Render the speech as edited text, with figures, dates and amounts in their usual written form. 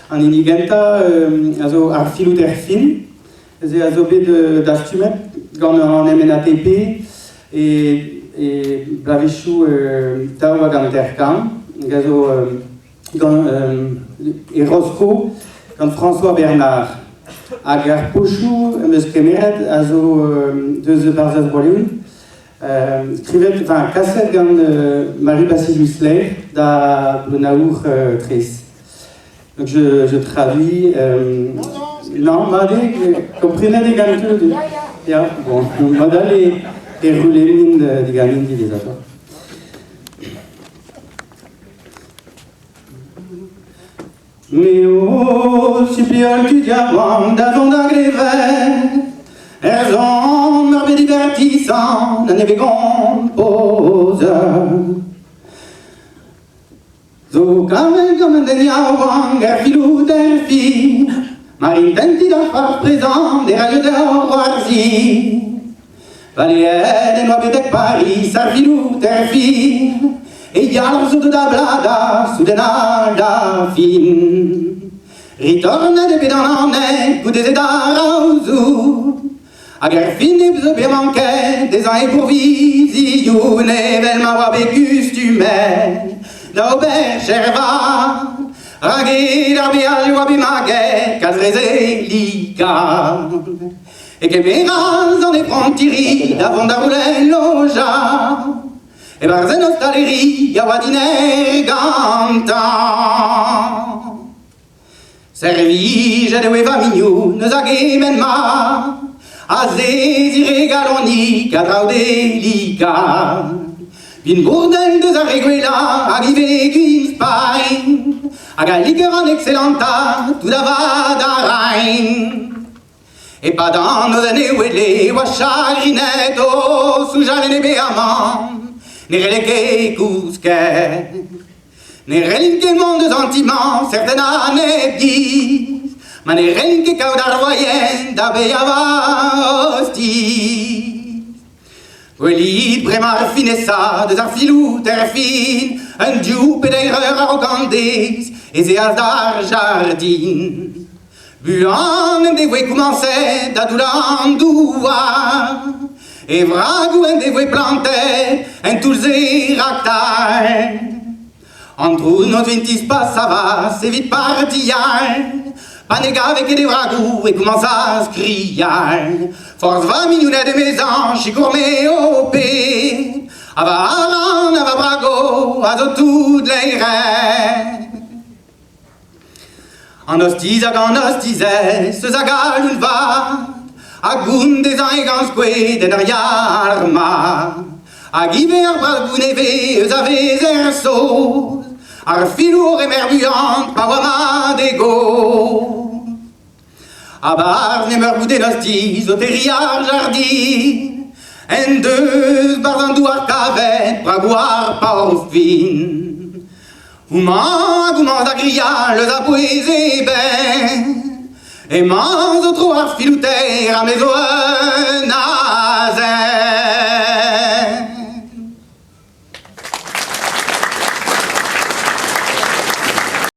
An hini gentañ a zo ar filouter fin. Se a zo bet dastumet gant an MNATP e, e bloavezhioù 42 hag a zo gant, e Rosko gant François Bernard. Hag ar pochoù am eus kemeret a zo deus Barzhaz Bro-Leon, skrivet, enfin kaset gant Marie Basilius-Ley da Blounaour Trez. Donc je traduis. Non, mat eo, komprenet eo ganto. Ya, bon, mat all e roulennin diganin diwezhatoc'h. Me ho supplial tud yaouank da zont da glevet Er zon ur bet divertissant na ne vez composer Zo kavet gant un den yaouank er filout er fin Mar intentit ar c'horf prezant e raio deoc'h c'hoarzhin Baleet en oa betek Paris ar filout er fin E yalc'h zo deut da bladañ souden all da fin Ritornet eo bet an anez goude-se d'ar aozoù Hag erfin e zo bet manket dezhañ e bourvizioù evel ma oa bet kustumet da ober chervat rak eo ar beaj oa bet maget kalz re zelikat e kemeras an efrontiri da vont da c'houlenn lojañ e-barzh en ostaleri a oa diner gantañ. Servijet eo e va mignon eus a gement-ma, a zezire galonik a draoù delikat. Gwin Bourdel deus ar re gwellañ hag ivez gwin Spagn, hag al liqueur an excellantañ tout a-vat a raint. E-pad an noz en e wele oa chagrinet o soñjal en e beamant, ne c'helle ket kousket. Ne c'hellin ket mont eus an ti-mañ, serten ha nep giz, ma ne c'hellin ket kaout ar voaien da bezañ va ostiz. Gwelit bremañ ar finesa deus ar filout er fin, un div pe deir eur a-raok an deiz ez eas d'ar jardin. Buan en devoe komañset da doullañ an douar, e vragoù en devoe plantet en toull-se raktal. An tronoz vintiz pa savas evit partial, pa ne gave ket e vragoù e komañsas krial. Forzh va mignoned emezañ, sikour-me ho ped, ha va alan ha va brago a zo tout laeret. An ostiz hag an ostizez eus a galon vat a gount dezhañ e gañs-gouez en ur yalc'h mat. Hag ivez ar bragoù nevez eus a vez er saoz, ar filour emer buan pa oa mat e gozh. A-barzh nemeur goude l'ostiz o terriñ ar jardin, en deus 'barzh an douar kavet bragoù ar paour fin. Houmañ hag houmañ da grial eus a bouez e benn. Emañ zo tro ar filouter ha me zo un azen.